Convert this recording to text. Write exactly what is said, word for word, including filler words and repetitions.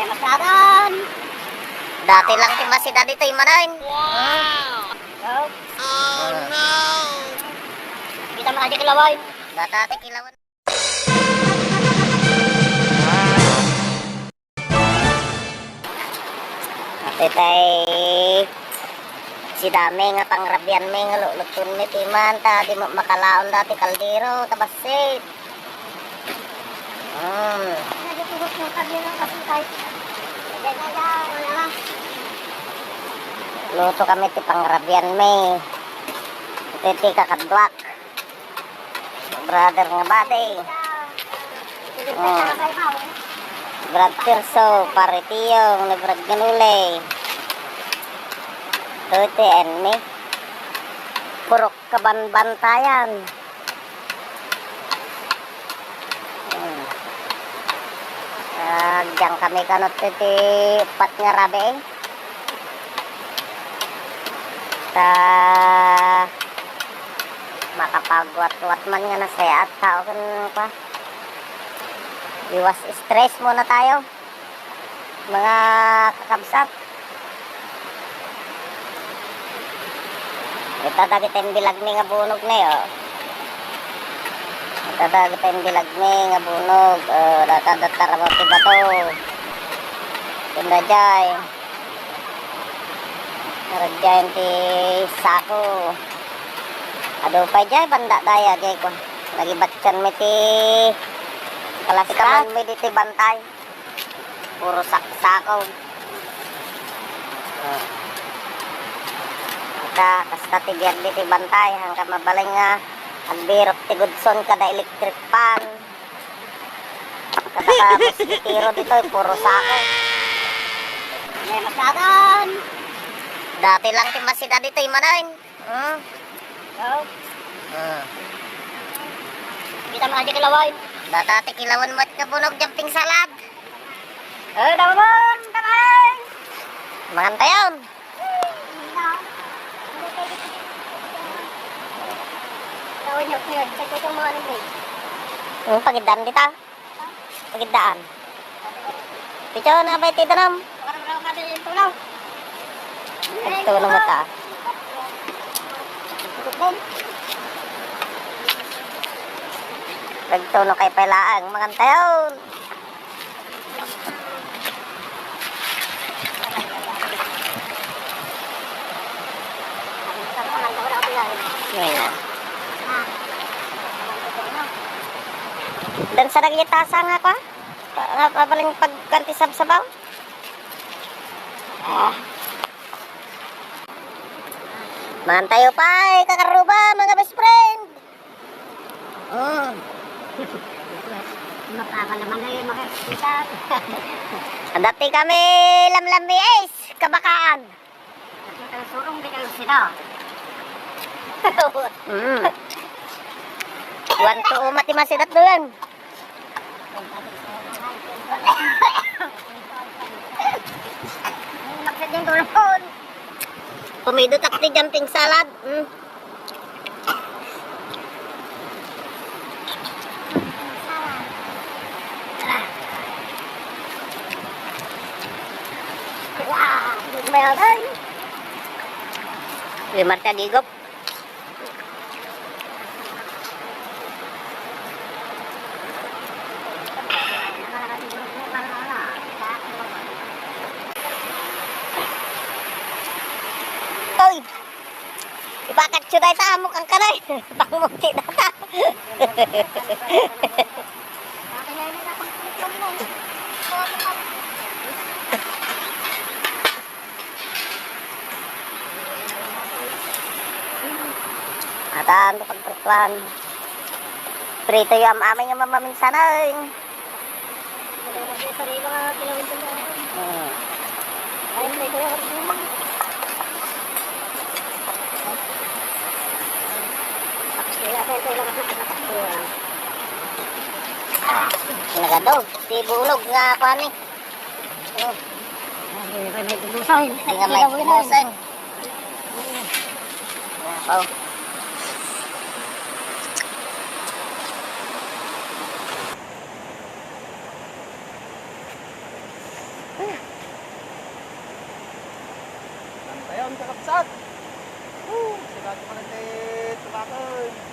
Masagan! Dati lang ti masida ditoy manen. Wow! Oh. Oh, no! Kita mo na di kilawan. Dati ti kilawan. Iti tay sidami nga pangrabianmi nga lulutuenmi ti man, ta di mo makalaon dati kaldero, ta bassit. Mm. Luto kami ti pangrabianmi. Iti ti kakaduak. Brother nga bati. Oh. Brad Tirso, Pare Tiyong, ni Brad Ganulay. Ito ti enmi. Purok kabanbantayan. Hmm. Ah, diyan kami kanot ti, ti upat nga rabii. Ta makapagwatwat man nga nasayaat tao ken kua. Iwas stress muna tayo, mga kakabsat. Ita dagiti imbilagmi nga bunog ni, oh. Ita dagiti imbilagmi nga bunog, oh, data, data rabaw ti bato. Kunda jay. Aragyan ti sako. Adu pay jay, banda daya, jay ko. Nagibatyan mi ti plastic. Ikaman mi di ti bantay. Puro saksako. Ah. Ita, kasta ti biag di ti bantay, hangka mabalin nga agbirok ti gudson kada electric fan. Kada ka moskitero ditoy, puro sako. Ay, masagan. Dati lang ti masida ditoy manen. Hmm? Oh. Ah. Kita mo aja kilaway. Data ti kilawan mo ti kabunog jumping salad. Eh, tama mo, tama. Mangan tayo. Tawon niyo, yun. Sa tutong mga ano, eh. Ang pagidaan dita. Pagiddaan. Picture na ba iti danum? Agtuno mo ta. Agtuno kay pay laeng, mangan tayon. Ngayon. Dan sa dagiti tasa nga kwa? Pa-, nga pabalin pagkanti sabsabaw? Ah. Mangan tayo pay, kakaruba, mga best friend. Mm. Mapapa naman na yung makikita. Dati kami lamlami is kabakaan. Surong di kayo sila. Mm. One to uma ti masidat doon. Kumidot ak ti jumping salad. Mm. Limar ta gigop. Oy! Ipakatsu dayta, amok ang kanay. Pangmuti data. Atan, pagprituan. Prito yung amin nga mamaminsanay. Hmm. Nagado, ti bulog nga kuan ni. Oh. Ay, may tubusan. Ay, nga may tubusan. Oh. Lantayon, kakabsat! Woo! Sigado ka lang, eh, tumakan!